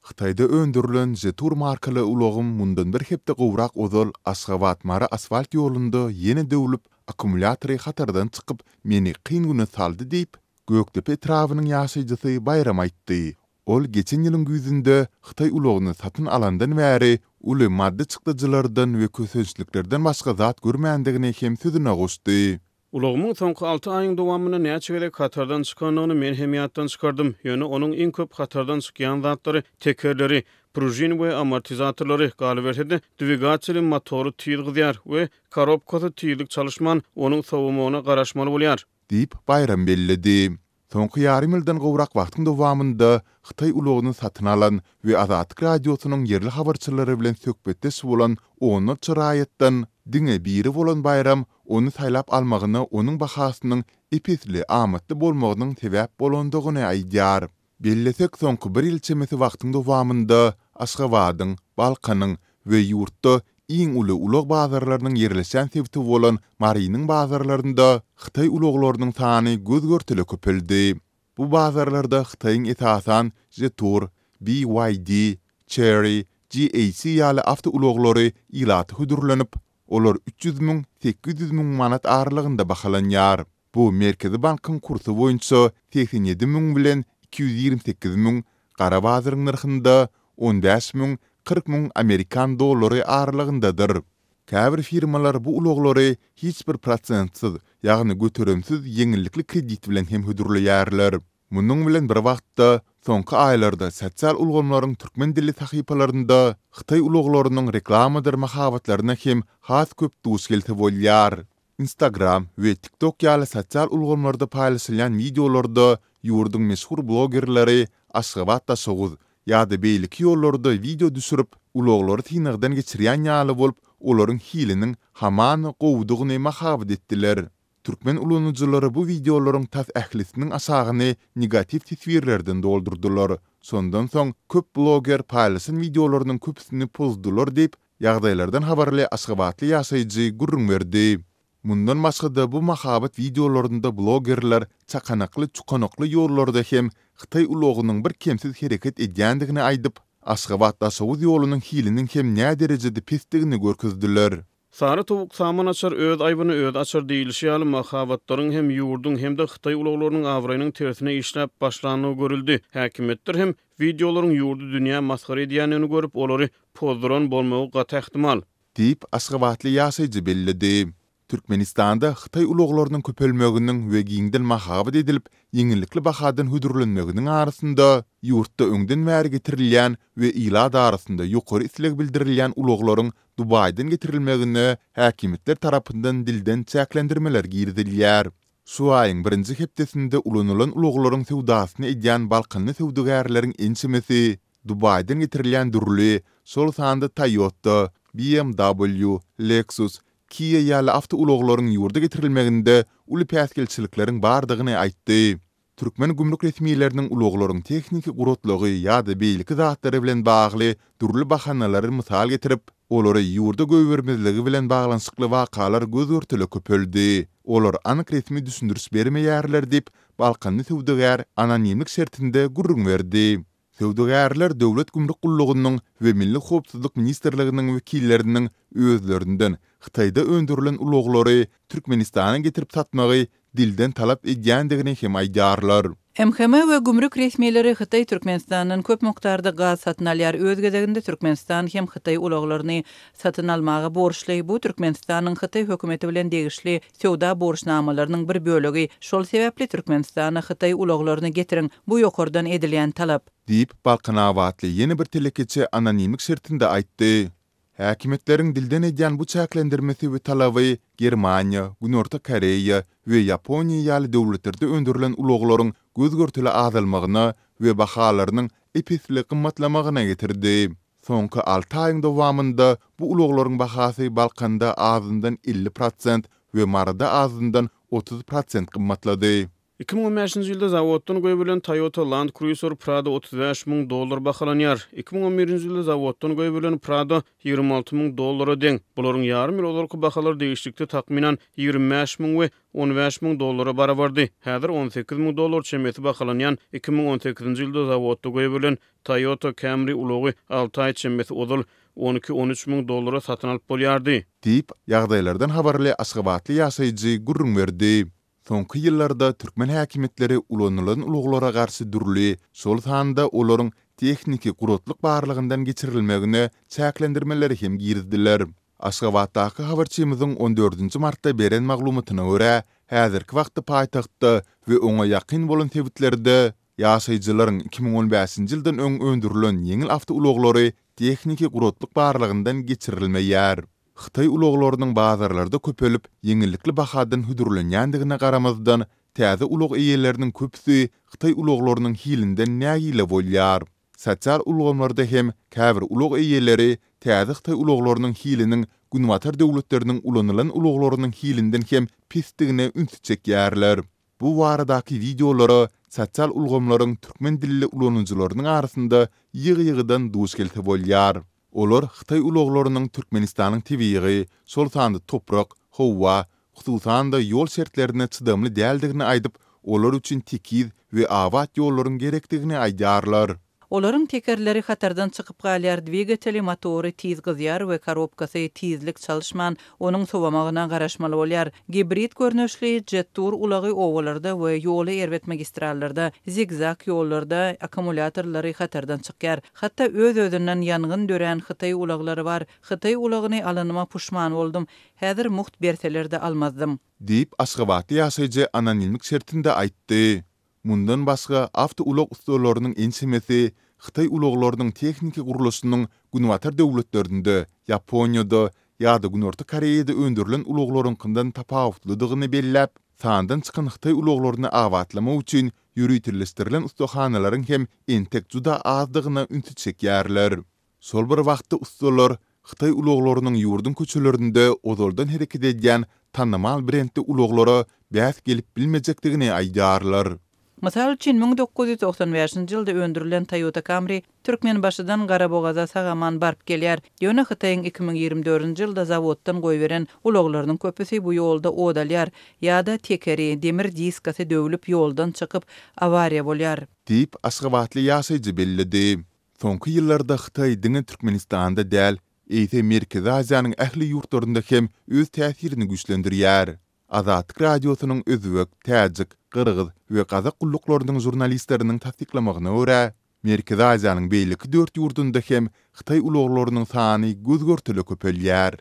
Hytaýda öndürilen Jetour markaly ulagym mundan bir hepde gowrak ozal Aşgabat-Mary asfalt ýolunda ýene döwlüp, akkumulýatory hatardan çykyp, meni kyn güne saldy diýip, Gökdepe etrabynyň ýaşaýjysy Baýram aýtdy. Ol geçen ýylyň güýzünde hytaý ulagyny satyn alandan bäri uly maddy çykdajylardan we kösençliklerden başga zat görmändigini hem sözüne goşdy. Ulagymyň soňky alty aýyň dowamynda näçe gezek hatardan çykandygyny men hem ýatdan çykardym. Ýöne onuň iň köp hatardan çykýan zatlary tekerleri, pružin we amortizatorlary, galyberse-de, dwigateliň motory tiz gyzýar we korobkasy tizlik çalyşman, onuň sowamagyna garaşmaly bolýar. Diýip, Baýram belledi. Soňky ýarym ýyldan gowrak wagtyň dowamynda hytaý ulagyny satyn alan we Azatlyk Radiosynyň ýerli habarçylary bilen söhbetdeş bolan onlarça raýatdan diňe biri bolan Baýram ony saýlap almagyna onuň bahasynyň ep-esli amatly bolmagynyň sebäp bolandygyny aýdýar. Bellesek, soňky bir ýyl çemesi wagtyň dowamynda Aşgabadyň, Balkanyň we ýurtda iň uly ulag bazarlarynyň ýerleşýän sebiti bolan Marynyň bazarlarynda hytaý ulaglarynyň sany göz-görtele köpeldi. Bu bazarlarda Hytaýyň esasan Jetour, BYD, Chery, GAC ýaly awtoulaglary ilata hödürlenip, olar 300 müň, 800 müň manat aralygynda bahalanýar. Bu Merkezi bankyň kursy boýunça 87 müň bilen 228 müň, gara bazaryň nyrhynda 15 müň, 40 müň amerikan dollary aralygyndadyr. Käbir firmalar bu ulaglary hiç bir prosentsiz, ýagny göterimsiz ýeňillikli kredit bilen hem hödürleýärler. Munuň bilen bir wagtda, soňky aýlarda sosial ulgamlaryň türkmen dilli sahypalarynda hytaý ulaglarynyň reklamadyr mahabatlaryna hem has köp duş gelse bolýar. Instagram we TikTok ýaly sosial ulgamlarda paýlaşylýan wideolarda ýurduň meşhur blogerleri Aşgabat-Daşoguz ýa-da beýleki ýollarda wideo düşürip, ulaglary synagdan geçirýän ýaly bolup, olaryň hiliniň hamana gowudygyny mahabat etdiler. Türkmen ulanyjylary bu wideolaryň tas ählisiniň aşagyny negatiw teswirlerden doldurdylar. Şondan soň köp bloger paýlaşan wideolarynyň köpüsini pozdular diýip, Ýagdaýlardan habarly aşgabatly ýaşaýjy gürrüň berdi. Mundan başga-da bu mahabat wideolarynda blogerler çakanakly-çukanakly ýollarda hem hytaý ulagynyň bir kemsiz hereket edýändigini aýdyp, Aşgabat-Daşoguz ýolunyň hiliniň hem näderejede pesdigini görkezdiler. Sary towuk saman açar, öz aýbyny özi açar diýlişi ýaly, mahabatlaryň hem ýurduň, hem-de hytaý ulaglarynyň abraýynyň tersine işläp başlandygy görüldi. Häkimiýetler hem wideolaryň ýurdy dünýä masgara edýändigini görüp, olary pozduran bolmagy gaty ähtimal. Diýip, aşgabatly ýaşaýjy belledi. Türkmenistanda hytaý ulaglarynyň köpelmeginiň we giňden mahabat edilip, ýeňillikli bahadan hödürlenmeginiň arasynda, ýurtda öňden bäri getirilýän we ilat arasynda ýokary isleg bildirilýän ulaglaryň Dubaýdan getirilmegine häkimiýetler tarapyndan dilden çäklendirmeler girizilýär. Şu aýyň birinji hepdesinde ulanylan ulaglaryň söwdasyny edýän balkanly söwdagärleriň ençemesi Dubaýdan getirilýän dürli, şol sanda Toyota, BMW, Lexus, Kia ýaly awtoulaglaryň ýurda getirilmeginde uly päsgelçilikleriň bardygyny aýtdy. Türkmen gümrük resmileriniň ulaglaryň tehniki guratlygy ýa-da beýleki zatlary bilen bagly dürli bahanalary mysal getirip, olary ýurda goýbermezligi bilen baglanyşykly wakalar göz-görtele köpeldi. Olar anyk resmi düşündiriş bermeýärler diýip, balkanly söwdagär anonimlik şertinde gürrüň berdi. Söwdagärler Döwlet gümrük gullugynyň we Milli howpsuzlyk ministrliginiň wekilleriniň özlerinden Hytaýda öndürilen ulaglary Türkmenistana getirip satmagy dilden talap edýändigini hem aýdýarlar. MHM we gümrük resmileri Hytaý Türkmenistandan köp mukdarda gaz satyn alýar, öz gezeginde Türkmenistan hem hytaý ulaglaryny satyn almaga borçly. Bu Türkmenistanyň hytaý hökümeti bilen degişli söwda borçnamalarynyň bir bölegi. Şol sebäpli Türkmenistana hytaý ulaglaryny getiriň, bu ýokardan edilýän talap. Diýip, balkanabatly ýene bir telekeçi anonimlik şertinde aýtdy. Häkimiýetleriň dilden edýän bu çäklendirmesi we talaby Germaniýa, Günorta Koreýa we Ýaponiýa ýaly döwletlerde öndürilen ulaglaryň göz-görtele azalmagyna we bahalarynyň ep-esli gymmatlamagyna getirdi. Soňky alty aýyň dowamynda bu ulaglaryň bahasy Balkanda azyndan 50 prosent we Maryda azyndan 30 prosent gymmatlady. 2015-nji ýylda zawoddan goýberilen Toyota Land Cruiser Prado 35 müň dollar bahalanýar. 2011-nji ýylda zawoddan goýberilen Prado 26 müň dollara deň. Bularyň ýarym ýyl ozalky bahalary degişlikde takmynan 25 müň we 15 müň dollara barabardy. Häzir 18 müň dollar çemesi bahalanýan 2018-nji ýylda zawodda goýberilen Toyota Camry ulagy alty aý çemesi ozal on iki-on üç müň dollara satyn alyp bolýardy. Diýip, ýagdaýlardan habarly aşgabatly ýaşaýjy gürrüň berdi. Soňky ýyllarda türkmen häkimiýetleri ulanylan ulaglara garşy dürli, şol sanda olaryň tehniki guratlyk barlagyndan geçirilmegine çäklendirmeleri hem girizdiler. Aşgabatdaky habarçymyzyň on dördünji martda beren maglumatyna görä, häzirki wagtda paýtagtda we oňa ýakyn bolan sebitlerde ýaşaýjylaryň 2015-nji ýyldan öň öndürilen ýeňil awtoulaglary tehniki guratlyk barlagyndan geçirilmeýär. Hytaý ulaglarynyň bazarlarda köpelip, ýeňillikli bahadan hödürlenýändigine garamazdan, täze ulag eýeleriniň köpüsi hytaý ulaglarynyň hilinden nägile bolýar. Sosial ulgamlarda hem käbir ulag eýeleri täze hytaý ulaglarynyň hiliniň günbatar döwletleriniň ulanylan ulaglarynyň hilinden hem pesdigine ünsi çekýärler. Bu baradaky wideolara sosial ulgamlaryň türkmen dilli ulanyjylarynyň arasynda ýygy-ýygydan duş gelse bolýar. Olar hytaý ulaglarynyň Türkmenistanyň tebigy, şol sanda toprak, howa, hususan-da ýol şertlerine çydamly däldigini aýdyp, olar üçin tekiz we abat ýollaryň gerekdigini aýdýarlar. Olaryň tekerleri hatardan çykyp galýar, dwigateli motory tiz gyzýar we korobkasy tizlik çalyşman, onuň sowamagyna garaşmaly bolýar. Gibrid görnüşli Jetour ulagy obalarda we ýoly erbet magistrallarda, zigzag ýollarda akkumulýatorlary hatardan çykýar. Hatda öz-özünden ýangyn dörän hytaý ulaglary bar. Hytaý ulagyny alanyma puşman boldum. Häzir mugt berseler-de almazdym. Diýip, aşgabatly ýaşaýjy anonimlik şertinde aýtdy. Mundan başga, awtoulag ussalarynyň ençemesi hytaý ulaglarynyň tehniki gurluşynyň Günbatar döwletlerinde, Ýaponiýada ýa-da Günorta Koreýada öndürilen ulaglaryňkyndan tapawutlydygyny belläp, sandan çykan hytaý ulaglaryny abatlamak üçin ýöriteleşdirilen ussahanalaryň hem entek juda azdygyna ünsi çekýärler. Şol bir wagtda ussalar hytaý ulaglarynyň ýurduň köçelerinde ozaldan hereket edýän tanymal brendli ulaglara bäs gelip bilmejekdigini aýdýarlar. Mysal üçin, 1995-nji ýylda öndürilen Toyota Camry Türkmenbaşydan Garabogaza sag-aman baryp gelýär. Ýöne Hytaýyň 2024-nji ýylda zawoddan goýberen ulaglarynyň köpüsi bu ýolda ot alýar ýa-da tekeri, demir diskasy döwlüp ýoldan çykyp, awariýa bolýar. Diýip, aşgabatly ýaşaýjy belledi. Soňky ýyllarda Hytaý diňe Türkmenistanda däl, eýse Merkezi Aziýanyň ähli ýurtlarynda hem öz täsirini güýçlendirýär. Azatlyk Radiosynyň özbek, täjik, gyrgyz we gazak gulluklarynyň žurnalistleriniň tassyklamagyna görä, Merkezi Aziýanyň beýleki dört ýurdunda hem hytaý ulaglarynyň sany göz-görtele köpelýär.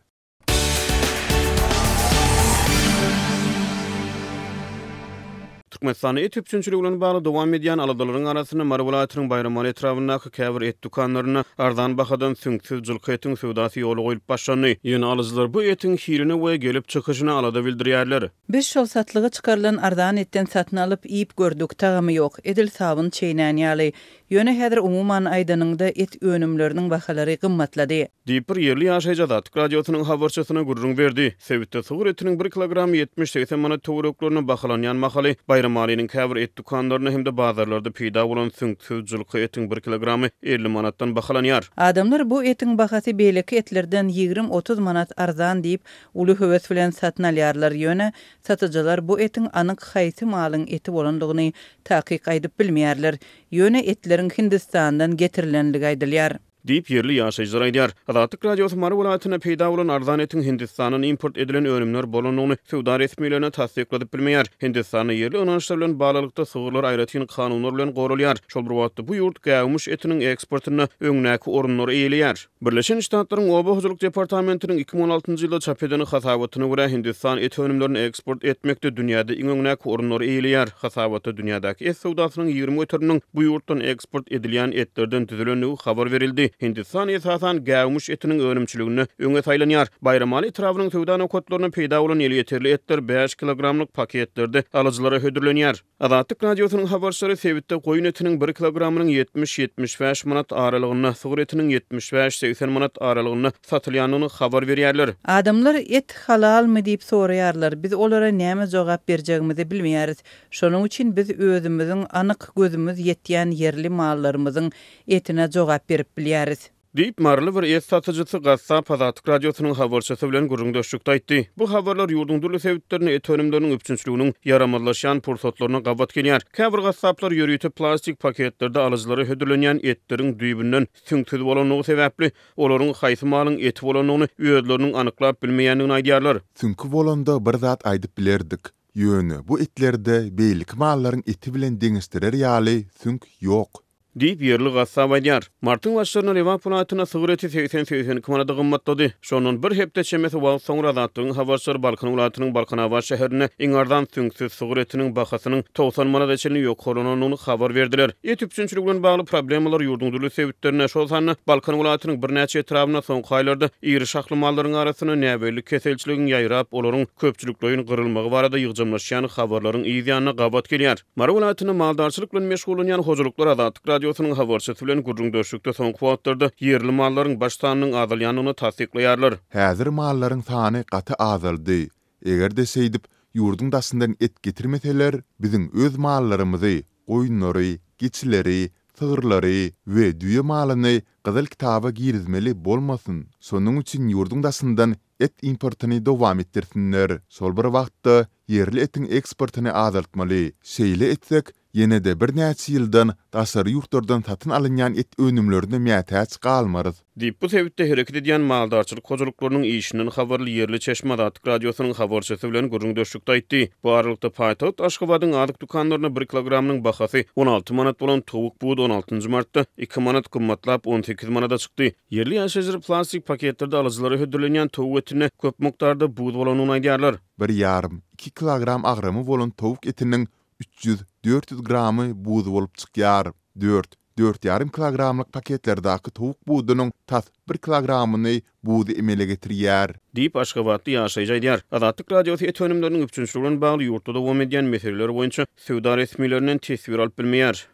Türkmenistanda et üpjünçiligi bilen bagly dowam edýän aladalaryň arasynda Mary welaýatynyň Baýramaly etrabyndaky käbir et dükanlarynda arzan bahadan süňksüz jylky etiň söwdasy ýola goýlup başlandy. Ýöne alyjylar bu etiň hiline we gelip çykyşyna alada bildirýärler. Biz şol satlyga çykarylan arzan etden satyn alyp, iýip gördük, tagamy ýok, edil sabyn çeýnän ýaly. Ýöne häzir umuman aýdanyňda et önümleriniň bahalary gymmatlady. Diýip, bir ýerli ýaşaýjy Azatlyk Radiosynyň habarçysyna gürrüň berdi. Sebitde sygyr etiniň bir kilogramy ýetmiş-segsen manat töwereklerine bahalanýan mahaly, Baýramalynyň käbir et dükanlarynda hem-de bazarlarda peýda bolan süňksüz jylky etiň bir kilogramy 50 manatdan bahalanýar. Adamlar bu etiň bahasy beýleki etlerden ýigrim-otuz manat arzan diýip, uly höwes bilen satyn alýarlar, ýöne satyjylar bu etiň anyk haýsy malyň eti bolandygyny takyk aýdyp bilmeýärler. Ýöne etleriň Hindistandan getirilenligi aýdylýar. Diýip, ýerli ýaşaýjylar aýdýar. Azatlyk Radiosy Mary welaýatynda peýda bolan arzan etiň Hindistandan import edilen önümler bolandygyny söwda resmilerine tassykladyp bilmeýär. Hindistanda ýerli ynançlar bilen baglylykda sygyrlar aýratyn kanunlar bilen goralýar. Şol bir wagtda bu ýurt gäwmiş etiniň eksportynda öňdäki orunlary eýeleýär. Birleşen Ştatlaryň Oba hojalyk departamentiniň 2016-njy ýylda çap eden hasabatyna görä, Hindistan et önümlerini eksport etmekde dünýäde iň öňdäki orunlary eýeleýär. Hasabatda dünýädäki et söwdasynyň 20 göteriminiň bu ýurtdan eksport edilýän etlerden düzülendigi habar berildi. Hindistan esasan gäwmiş etiniň önümçiliginde öňe saýlanýar. Baýramaly etrabynyň söwda nokatlarynda peýda bolan elýeterli etler bäş kilogramlyk paketlerde alyjylara hödürlenýär. Azatlyk Radiosynyň habarçylary sebitde goýun etiniň bir kilogramynyň 70-75 manat aralygynda, sygyr etiniň 75-80 manat aralygynda satylýandygyny habar berýärler. Adamlar et halalmy diýip soraýarlar, biz olara näme jogap berjegimizi bilmeýäris. Şonuň üçin biz özümiziň anyk gözümiz ýetýän ýerli mallarymyzyň etine jogap berip bilýäris. Diýip, maryly bir et satyjysy gassap Azatlyk Radiosynyň habarçysy bilen gürrüňdeşlikde aýtdy. Bu habarlar ýurduň dürli sebitlerinde et önümleriniň üpjünçiliginiň ýaramazlaşýan pursatlaryna gabat gelýär. Käbir gassaplar ýörite plastik paketlerde alyjylara hödürlenýän etleriň düýbünden süňksüz bolandygy sebäpli, olaryň haýsy malyň eti bolandygyny özleriniň anyklap bilmeýändigini aýdýarlar. Süňki bolanda bir zat aýdyp bilerdik. Ýöne bu etlerde beýleki mallaryň eti bilen deňeşdirer ýaly süňk ýok. Diýip, ýerli gassap aýdýar. Martyň başlarynda Lebap welaýatynda sygyr eti 80-82 manada gymmatlady. Şondan bir hepde çemesi wagt soňra Azatlygyň habarçylary Balkan welaýatynyň Balkanabat şäherinde iň arzan süňksüz sygyr etiniň bahasynyň 90 manada çenli ýokarlanandygyny habar berdiler. Et üpjünçiligi bilen bagly problemalar ýurduň dürli sebitlerinde, şol sanda Balkan welaýatynyň birnäçe etrabynda soňky aýlarda iri şahly mallaryň arasynda näbelli keselçiligiň ýaýrap, olaryň köpçülikleýin gyrylmagy barada ýygjamlaşýan habarlaryň yz ýanyna gabat gelýär. Mary welaýatynda maldarçylyk bilen meşgullanýan hojalyklar Azatlyk Radiosynyň habarçysy bilen gürrüňdeşlikde soňky wagtlarda ýerli mallaryň baş sanynyň azalýandygyny tassyklaýarlar. Häzir mallaryň sany gaty azaldy. Eger-de şeýdip, ýurduň daşyndan et getirmeseler, biziň öz mallarymyzy, goýunlary, geçileri, sygyrlary we düýe malyny Gyzyl kitaba girizmeli bolmasyn. Şonuň üçin ýurduň daşyndan et importyny dowam etdirsinler. Şol bir wagtda, ýerli etiň eksportyny azaltmaly. Şeýle etsek, ýene-de birnäçe ýyldan daşary ýurtlardan satyn alynýan et önümlerine mätäç galmarys. Diýip, bu sebitde hereket edýän maldarçylyk hojalyklarynyň işinden habarly ýerli çeşme Azatlyk Radiosynyň habarçysy bilen gürrüňdeşlikde aýtdy. Bu aralykda, paýtagt Aşgabadyň azyk dükanlarynda bir kilogramynyň bahasy 16 manat bolan towuk budy on altynjy martda iki manat gymmatlap, 18 manada çykdy. Ýerli ýaşaýjylar plastik paketlerde alyjylara hödürlenýän towuk etinde köp mukdarda buz bolandygyny aýdýarlar. Bir ýarym, iki kilogram agramy bolan towuk etiniň 300-400 gramy buz bolup çykýar. Dört, dört ýarym kilogramlyk paketlerdäki towuk budunyň tas bir kilogramyny buz emele getirýär. Diýip, aşgabatly ýaşaýjy aýdýar. Azatlyk Radiosy et önümleriniň üpjünçiligi bilen bagly ýurtda dowam edýän meseleler boýunça söwda resmilerinden teswir alyp bilmeýär.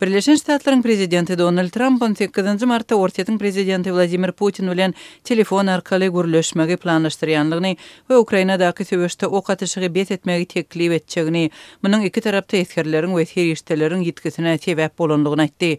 Birleşen Ştatlaryň prezidenti Donald Tramp on sekizinji martda Orsýetiň prezidenti Wladimir Putin bilen telefon arkaly gürleşmegi planlaşdyrýanlygyny we Ukrainadaky söweşde ok atyşygy bes etmegi teklip etjegini, munuň iki tarapda esgerleriň we serişdeleriň ýitgisine sebäp bolandygyny aýtdy.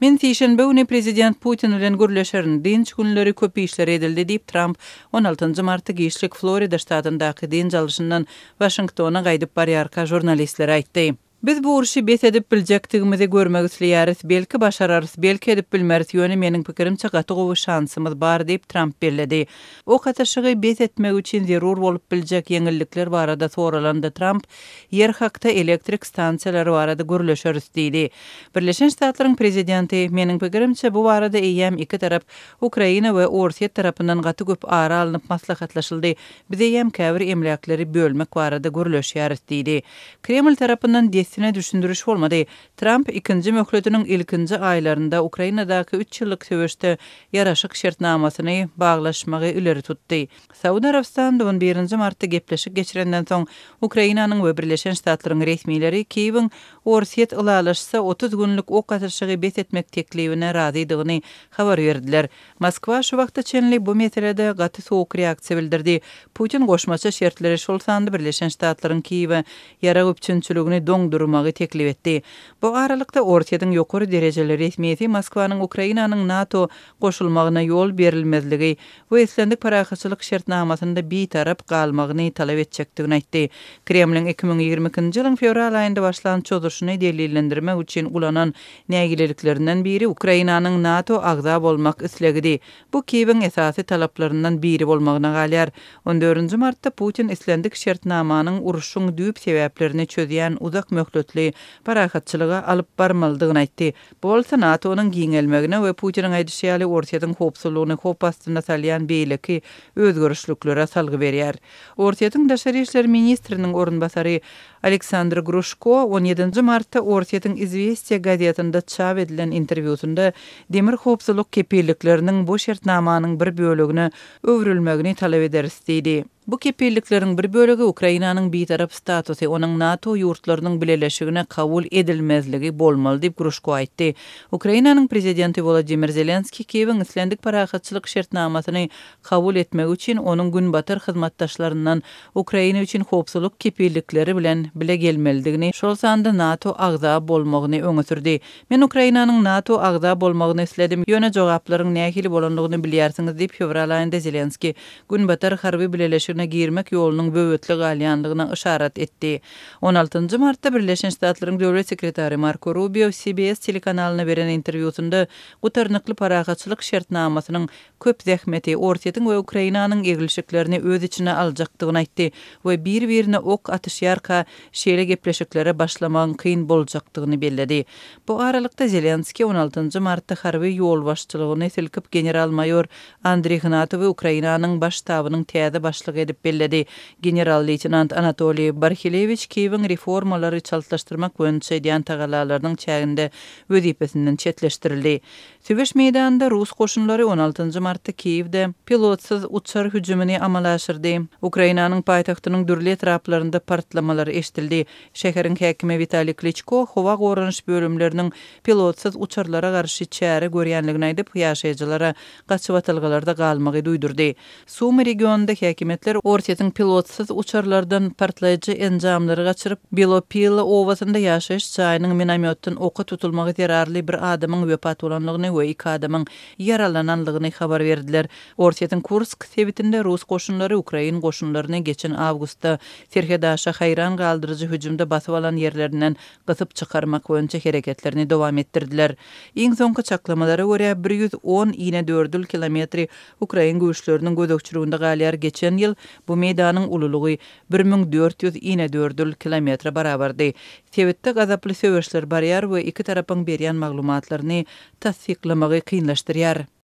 Men sişenbe güni prezident Putin bilen gürleşerin. Dynç günleri köp işler edildi diýip, Tramp on altynjy martda giçlik Florida ştatyndaky dynç alyşyndan Waşingtona gaýdyp barýarka žurnalistlere aýtdy. Biz bu urşy bes edip biljekdigimizi görmek isleýäris. Belki başararys, belki edip bilmeris, ýöne meniň pikirimçe gaty gowy şansymyz bar diýip, Tramp belledi. Ok atyşygy bes etmek üçin zerur bolup biljek ýeňillikler barada soralanda Tramp, Ýer hakda, elektrik stansiýalary barada gürleşeris diýdi. Birleşen Ştatlaryň prezidenti, Meniň pikirimçe, bu barada eýýäm iki tarap, Ukraina we Orsýet tarapyndan gaty köp ara alnyp maslahatlaşyldy. Biz eýýäm käbir emläkleri bölmek barada gürleşýäris diýdi. Kreml tarapyndan dessine düşündiriş bolmady. Tramp ikinji möhletiniň ilkinji aýlarynda Ukrainadaky üç ýyllyk söweşde ýaraşyk şertnamasyny baglaşmagy ileri tutdy. Saud Arabystanyda on birinji martda gepleşik geçirenden soň, Ukrainanyň we Birleşen Ştatlaryň resmileri Kiýewiň Orsýet ylalaşsa 30 günlük ok atyşygy bes etmek teklibine razydygyny habar berdiler. Moskwa şu wagta çenli bu meselede gaty sowuk reaksiýa bildirdi. Putin goşmaça şertleri, şol sanda Birleşen Ştatlaryň Kiýewe ýarag üpjünçiligini doňdurmagy teklip etdi. Bu aralykda, Orsýetiň ýokary derejeli resmisi Moskwanyň Ukrainanyň NATO goşulmagyna ýol berilmezligi we islendik parahatçylyk şertnamasynda bitarap galmagyny talap etjekdigini aýtdy. Kremliň 2022-nji ýylyň fewral aýynda başlan çozuşyny delillendirmek üçin ulanan nägileliklerinden biri Ukrainanyň NATO agza bolmak islegidi. Bu Kiýewiň esasy talaplaryndan biri bolmagyna galýar. On dördünji martda Putin islendik şertnamanyň urşuň düýp sebäplerini çözýän uzak möhletli. möhletli parahatçylyga alyp barmalydygyny aýtdy. Bu bolsa NATO-nyň giňelmegine we Putiniň aýdyşy ýaly Orsýetiň howpsuzlygyny howp astynda salýan beýleki özgerişliklere salgy berýär. Orsýetiň daşary işler ministriniň orunbasary Aleksandr Gruşko on ýedinji martda Orsýetiň Izwestiýa gazetinde çap edilen interwýusynda demir howpsuzlyk kepillikleriniň bu şertnamanyň bir bölegine öwrülmegini talap ederis diýdi. Bu kepillikleriň bir bölegi Ukrainanyň bitarap statusy, onuň NATO ýurtlarynyň bileleşigine kabul edilmezligi bolmaly diýip, Gruşko aýtdy. Ukrainanyň prezidenti Wolodymyr Zelenskiý Kiýewiň islendik parahatçylyk şertnamasyny kabul etmegi üçin onuň günbatar hyzmatdaşlaryndan Ukraina üçin howpsuzlyk kepillikleri bilen bile gelmelidigini, şol sanda NATO agza bolmagyny öňe sürdi. Men Ukrainanyň NATO agza bolmagyny isledim, ýöne jogaplaryň nähili bolandygyny bilýärsiňiz diýip, fewral aýynda Zelenskiý Günbatar harby bileleşigine girmek ýolunyň böwetli galýandygyna yşarat etdi. On altynjy martda Birleşen Ştatlaryň Döwlet sekretary Marko Rubio CBS telekanalyna beren interwýusynda gutarnykly parahatçylyk şertnamasynyň köp zähmeti, Orsýetiň we Ukrainanyň eglişiklerini öz içine aljakdygyny aýtdy we bir-birine ok atyşýarka şeýle gepleşiklere başlamagyň kyn boljakdygyny belledi. Bu aralykda, Zelenskiý on altynjy martda harby ýolbaşçylygyny silkip general-maýor Andriý Hnatowy Ukrainanyň Baş ştabynyň täze başlygy edip belledi. General-leýtenant Anatoliý Barhilewiç Kiýewiň reformalary çaltlaşdyrmak boýunça edýän tagallalarynyň çäginde wezipesinden çetleşdirildi. Söweş meýdanynda rus goşunlary on altynjy martda Kiýewde pilotsyz uçar hüjümini amala aşyrdy. Ukrainanyň paýtagtynyň dürli etraplarynda partlamalar eşidildi. Şäheriň häkimi Witaliý Kliçko howa goranyş bölümleriniň pilotsyz uçarlara garşy çäre görýänligini aýdyp, ýaşaýjylara gaçybatalgalarda galmagy duýdurdy. Sumy regionynda häkimiýetler Orsýetiň pilotsyz uçarlardan partlaýjy enjamlary gaçyryp, Belopilla obasynda ýaşaýyş jaýynyň minomýotdan oka tutulmagy zerarly bir adamyň wepat bolandygyny we iki adamyň ýaralanandygyny habar berdiler. Orsýetiň Kursk sebitinde rus goşunlary ukrain goşunlaryny geçen awgustda serhetaşa haýran galdyryjy hüjümde basyp alan ýerlerinden gysyp çykarmak boýunça hereketlerini dowam etdirdiler. Iň soňky çaklamalara görä, 110 inedördül kilometri ukrain güýçleriniň gözegçiliginde galýar, geçen ýyl bu meýdanyň ululygy 1400 inedördül kilometre barabardy. Sebitde gazaply söweşler barýar we iki tarapyň berýän maglumatlaryny tassyklamagy kynlaşdyrýar.